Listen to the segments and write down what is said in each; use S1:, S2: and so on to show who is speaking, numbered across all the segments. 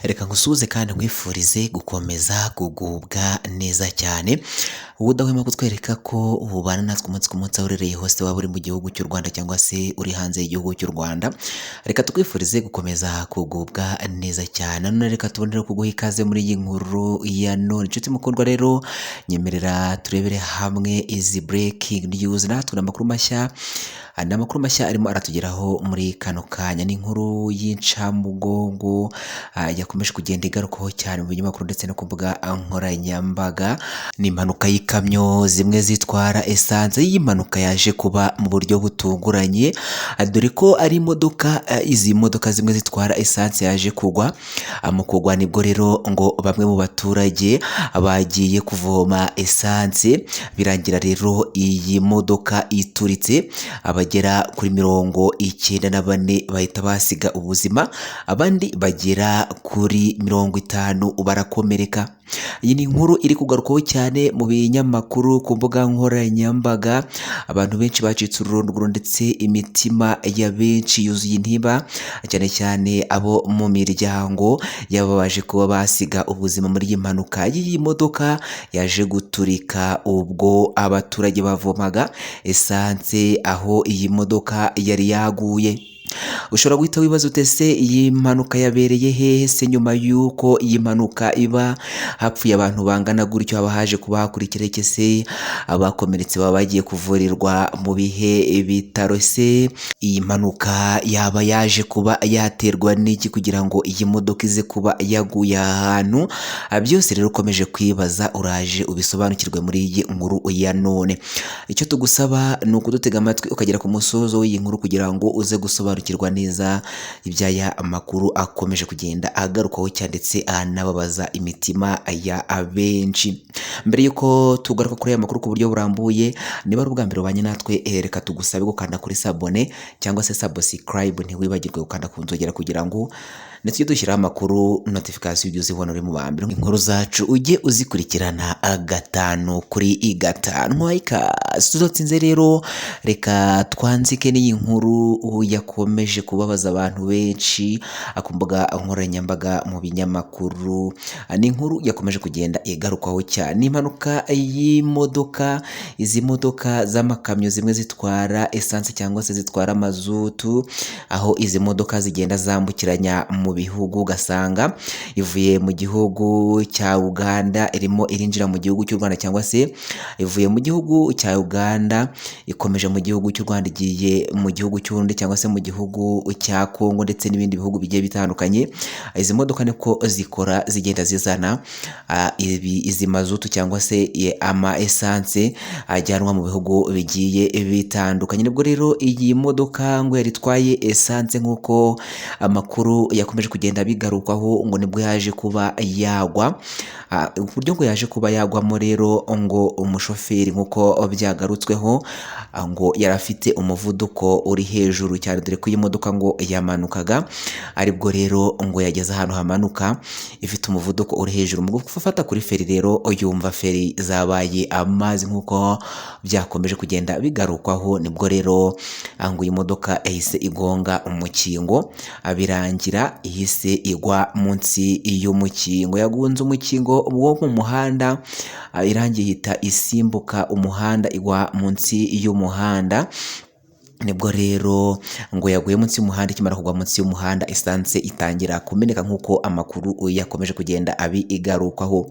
S1: Reka nkusuhuze kandi nkwifurize gukomeza kugubwa neza cyane, wowe udahwema kutwereka ko ubana natwe umunsi ku munsi aho uherereye hose, waba uri mu gihugu cy'u Rwanda cyangwa se uri hanze y'igihugu cy'u Rwanda, reka tukwifurize gukomeza kugubwa neza cyane. None reka tubonere kuguha ikaze muri iyi nkuru ya none. Inshuti mukundwa rero, nyemerera turebere hamwe izi breaking news, natwe amakuru mashya, ni amakuru mashya arimo aratugeraho muri kano kanya. Ni inkuru y'incamugongo yakomeje kugenda igarukwaho cyane mu binyamakuru ndetse no ku mbuga nkoranyambaga. Ni impanuka y'ikamyo zimwe zitwara esanse. Iyi mpanuka yaje kuba mu buryo butunguranye, dore ko ari imodoka, izi modoka zimwe zitwara esanse yaje kugwa. Mu kugwa nibwo rero ngo bamwe mu baturage bagiye kuvoma esanse, birangira rero iyi modoka ituritse, abagera kuri 94 bahita basiga ubuzima, abandi bagera kuri 50 barakomereka. Iyi ni inkuru iri kugarukwaho cyane mu binyamakuru, ku mbuga nkoranyambaga. Abantu benshi bacitse ururondogoro ndetse imitima ya benshi yuzuye intimba, cyane cyane abo mu miryango yababaje kuba basiga ubuzima muri iyi mpanuka y'iyi modoka yaje guturika ubwo abaturage bavomaga esanse aho iyi modoka yari yaguye. Ushobora guhita wibaza uti: "Ese iyi mpanuka yabereye hehe se?" Nyuma y'uko iyi mpanuka iba, hapfuye abantu bangana gutyo, haba haje kuba hakurikira iki se? Abakomeretse baba bagiye kuvurirwa mu bihe bitaro se? Iyi mpanuka yaba yaje kuba yaterwa n'iki kugira ngo iyi modoka ize kuba yaguye aha hantu? Byose rero ukomeje kwibaza, uraje ubisobanukirwe muri iyi nkuru ya none. Icyo tugusaba ni ukudutega amatwi ukagera ku musozo w'iyi nkuru kugira ngo uze gusobanukirwa neza iby'aya makuru akomeje kugenda agarukwaho cyane ndetse anababaza imitima ya benshi. Mbere y'uko tugaruka kuri aya makuru ku buryo burambuye, niba ari ubwa mbere ubanye natwe, reka tugusabe gukanda kuri s'abonner cyangwa se subscribe, ntiwibagirwe gukanda ku nzogera kugira ngo ndetse dushyiraho amakuru, notification ujye uzibona uri mu ba mbere, inkuru zacu ujye uzikurikirana gatanu kuri gatanu. Ikaze tudatsinze rero, reka twanzike n'iyi nkuru yakomeje kubabaza abantu benshi ku mbuga nkoranyambaga, mu binyamakuru. Ni inkuru yakomeje kugenda igarukwaho cyane, ni impanuka y'imodoka, izi modoka z'amakamyo zimwe zitwara esanse cyangwa se zitwara mazutu, aho izi modoka zigenda zambukiranya mu bihugu, ugasanga ivuye mu gihugu cya Uganda irimo irinjira mu gihugu cy'u Rwanda, cyangwa se ivuye mu gihugu cya Uganda ikomeje mu gihugu cy'u Rwanda, igiye mu gihugu cy'Uburundi cyangwa se mu gihugu cya Kongo ndetse n'ibindi bihugu bigiye bitandukanye. Izi modoka niko zikora, zigenda zizana izi mazutu cyangwa se ama esanse ajyanwa mu bihugu bigiye bitandukanye. Nibwo rero iyi modoka ngo yari itwaye esanse, nk'uko amakuru yakomeje kugenda bigarukwaho, ngo nibwo yaje kuba yagwa. Uburyo ngo yaje kuba yagwamo rero, ngo umushoferi, nk'uko byagarutsweho, ngo yari afite umuvuduko uri hejuru cyane, dore ko iyi modoka ngo yamanukaga, aribwo rero ngo yageze ahantu hamanuka ifite umuvuduko uri hejuru, mu gufata kuri feri rero yumva feri zabaye amazi, nk'uko byakomeje kugenda bigarukwaho. Nibwo rero ngo iyi modoka yahise igonga umukingo, birangira ihise igwa munsi y'umukingo, yagunze umukingo wo mu muhanda, irangiye ihita isimbuka umuhanda igwa munsi y'umuhanda. Nibwo rero ngo yaguye munsi y'umuhanda. Ikimara kugwa munsi y'umuhanda, esanse itangira kumeneka, nk'uko amakuru yakomeje kugenda abigarukwaho.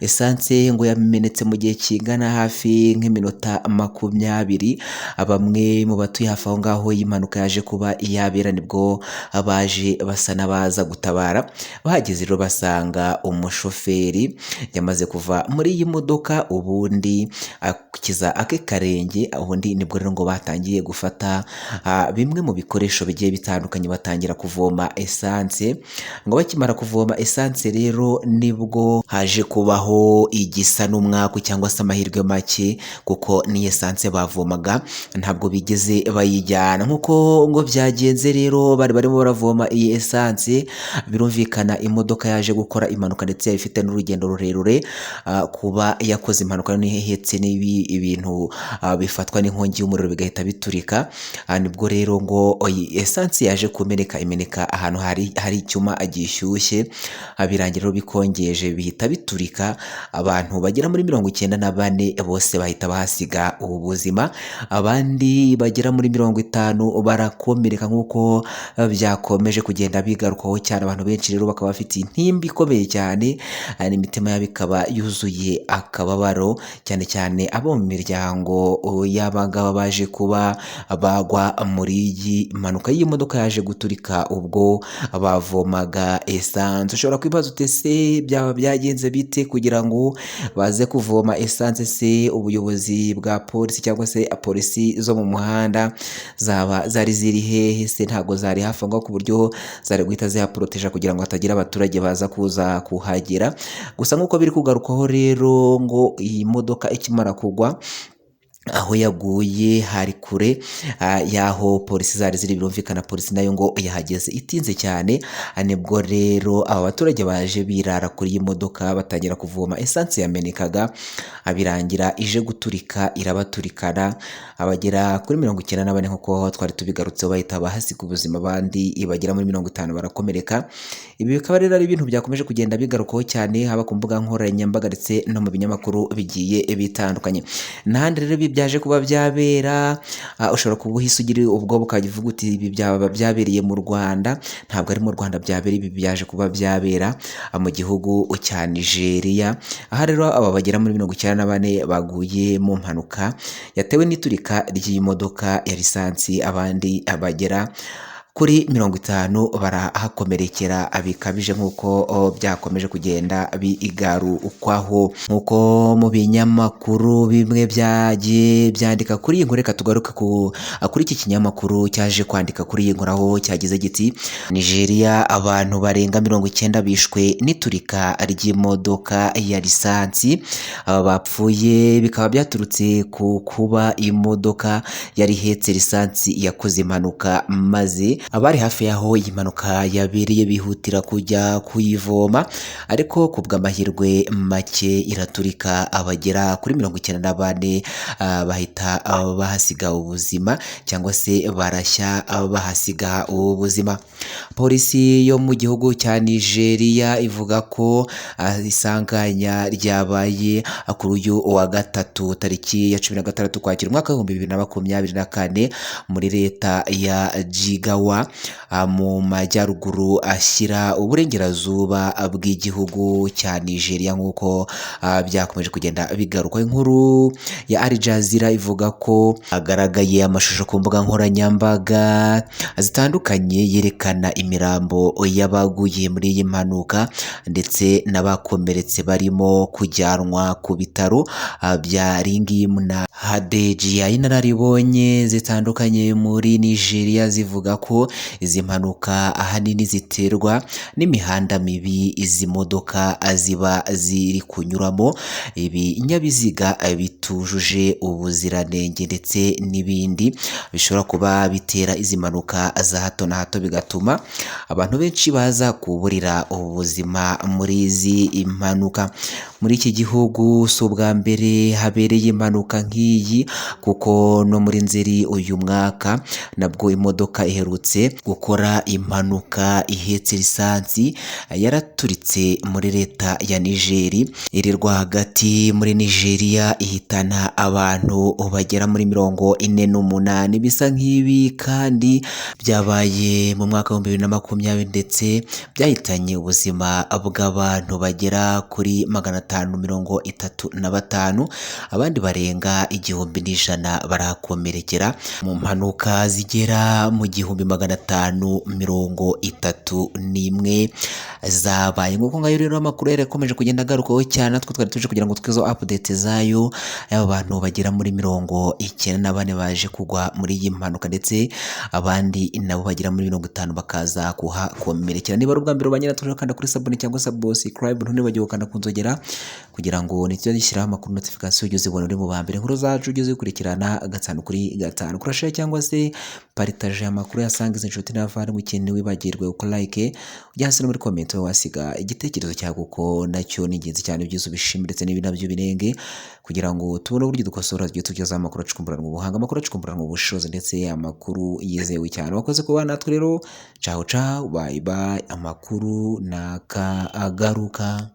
S1: Esanse ngo yamenetse mu gihe kingana hafi nk'iminota 20. Bamwe mu batuye hafi aho ngaho iyi mpanuka yaje kuba yabera nibwo baje basa n'abaza gutabara. Bahageze rero basanga umushoferi yamaze kuva muri iyi modoka, ubundi akiza ake karenge. Ubundi nibwo rero ngo batangiye gufata bimwe mu bikoresho bigiye bitandukanye, batangira kuvoma esanse. Ngo bakimara kuvoma esanse rero, nibwo haje kubaho igisa n'umwaku cyangwa se amahirwe make, kuko ni esanse bavomaga ntabwo bigeze bayijyana. Nk'uko ngo byagenze rero, bari barimo baravoma iyi esanse, birumvikana imodoka yaje gukora impanuka, ndetse yari ifite n'urugendo rurerure. Kuba yakoze impanuka noneho ihetse n'ibi ibintu bifatwa n'inkongi y'umuriro bigahita biturika. guturika. Nibwo rero ngo esansi yaje kumeneka, imeneka ahantu hari icyuma gishyushye, birangira rero bikongeje bihita biturika. Abantu bagera muri 94 bose bahita bahasiga ubuzima, abandi bagera muri 50 barakomereka nk'uko byakomeje kugenda bigarukwaho cyane. Abantu benshi rero bakaba bafite intimba ikomeye cyane, n'imitima yabo ikaba yuzuye akababaro, cyane cyane abo mu miryango y'abangaba baje kuba bagwa muri iyi mpanuka y'imodoka yaje guturika ubwo bavomaga esanse. Ushobora kwibaza uti ese byaba byagenze bite kugira ngo baze kuvoma esanse? Se ubuyobozi bwa polisi cyangwa se polisi zo mu muhanda zaba zari ziri hehe? Se ntabwo zari hafi aho ngaho ku buryo zari guhita zihaporoteja kugira ngo hatagira abaturage baza kuza kuhagera? Gusa nk'uko biri kugarukwaho rero, ngo iyi modoka ikimara kugwa aho yaguye hari kure y'aho polisi zari ziri. Birumvikana polisi nayo ngo yahageze itinze cyane. Nibwo rero aba baturage baje birara kuri iyi modoka batangira kuvoma esanse yamenekaga, birangira ije guturika irabaturikana. Abagera kuri 94 nk'uko twari tubigarutseho bahita bahasiga ubuzima, abandi bagera muri 50 barakomereka. Ibi bikaba rero ari ibintu byakomeje kugenda bigarukwaho cyane, haba ku mbuga nkoranyambaga ndetse no mu binyamakuru bigiye bitandukanye. N'ahandi rero ibi byaje kuba byabera, ushobora kuba uhise ugira ubwoba ukajya uvuga uti ibi byaba byabereye mu Rwanda. Ntabwo ari mu Rwanda byabereye, ibi byaje kuba byabera mu gihugu cya Nigeria. Aha rero aba bagera muri 94 baguye mu mpanuka yatewe n'iturika ry'imodoka ya lisansi, abandi bagera kuri 50 barahakomerekera bikabije nk'uko byakomeje kugenda bigarukwaho. Nk'uko mu binyamakuru bimwe byagiye byandika kuri iyi nkuru, reka tugaruke kuri iki kinyamakuru cyaje kwandika kuri iyi nkuru, aho cyagize giti: Nigeria, abantu barenga 90 bishwe n'iturika ry'imodoka ya lisansi. Aba bapfuye bikaba byaturutse ku kuba imodoka yari ihetse lisansi yakoze impanuka, maze abari hafi y'aho iyi mpanuka yabereye bihutira kujya kuyivoma, ariko ku bw'amahirwe make iraturika, abagera kuri 94 bahita bahasiga ubuzima cyangwa se barashya bahasiga ubuzima. Polisi yo mu gihugu cya Nigeria ivuga ko isanganya ryabaye kuri uyu wa gatatu tariki ya 16 Ukwakira umwaka w'2024 muri leta ya Jigawa, mu majyaruguru ashyira uburengerazuba bw'igihugu cya Nigeria, nk'uko byakomeje kugenda bigarukwa. Inkuru ya Al Jazeera ivuga ko hagaragaye amashusho ku mbuga nkoranyambaga zitandukanye yerekana imirambo y'abaguye muri iyi mpanuka ndetse n'abakomeretse barimo kujyanwa ku bitaro bya Ringim na Hadejia. Inararibonye zitandukanye muri Nigeria zivuga ko izi mpanuka ahanini ziterwa n'imihanda mibi izi modoka ziba ziri kunyuramo, ibinyabiziga bitujuje ubuziranenge ndetse n'ibindi bishobora kuba bitera izi mpanuka za hato na hato, bigatuma abantu benshi baza kuburira ubuzima muri izi mpanuka. Muri iki gihugu si ubwa mbere habereye impanuka nk'iyi, kuko no muri Nzeri uyu mwaka nabwo imodoka iherutse gukora impanuka ihetse lisansi yaraturitse muri leta ya Nigeri, iri rwagati muri Nigeria, ihitana abantu bagera muri 48. Bisa nk'ibi kandi byabaye mu mwaka w'2020 ndetse byahitanye ubuzima bw'abantu bagera kuri 535, abandi barenga 1100 barakomerekera mu mpanuka zigera mu 1531 zabaye. Nk'uko ngayo rero amakuru yari yakomeje kugenda agarukaho cyane, natwe twari tuje kugira ngo twizo update zayo y'aba bantu bagera muri 94 baje kugwa muri iyi mpanuka, ndetse abandi nabo bagera muri 50 bakaza kuhakomerekera. Niba ari ubwa mbere ubanye natwe, kanda kuri sabone cyangwa subscribe, ntiwibagirwe gukanda ku nzogera kugira ngo nitujya dushyiraho amakuru notification ujye uzibona uri mu ba mbere, inkuru zacu ujye uzikurikirana gatanu kuri gatanu. Kuri share cyangwa se paritaje amakuru yasangiza ubisangize inshuti n'abavandimwe. Ikindi, wibagirwe gukora like, ujya hasi no muri comment wasiga igitekerezo cyawe, kuko nacyo ni ingenzi cyane. Ibyiza ubishime ndetse n'ibi nabyo binenge, kugira ngo tubone uburyo dukosora, tujye tugezaho amakuru acukumburanwa ubuhanga, amakuru acukumburanwa ubushobozi, ndetse amakuru yizewe cyane. Wakoze kuba natwe rero. Ciao ciao, bye bye, amakuru nakagaruka.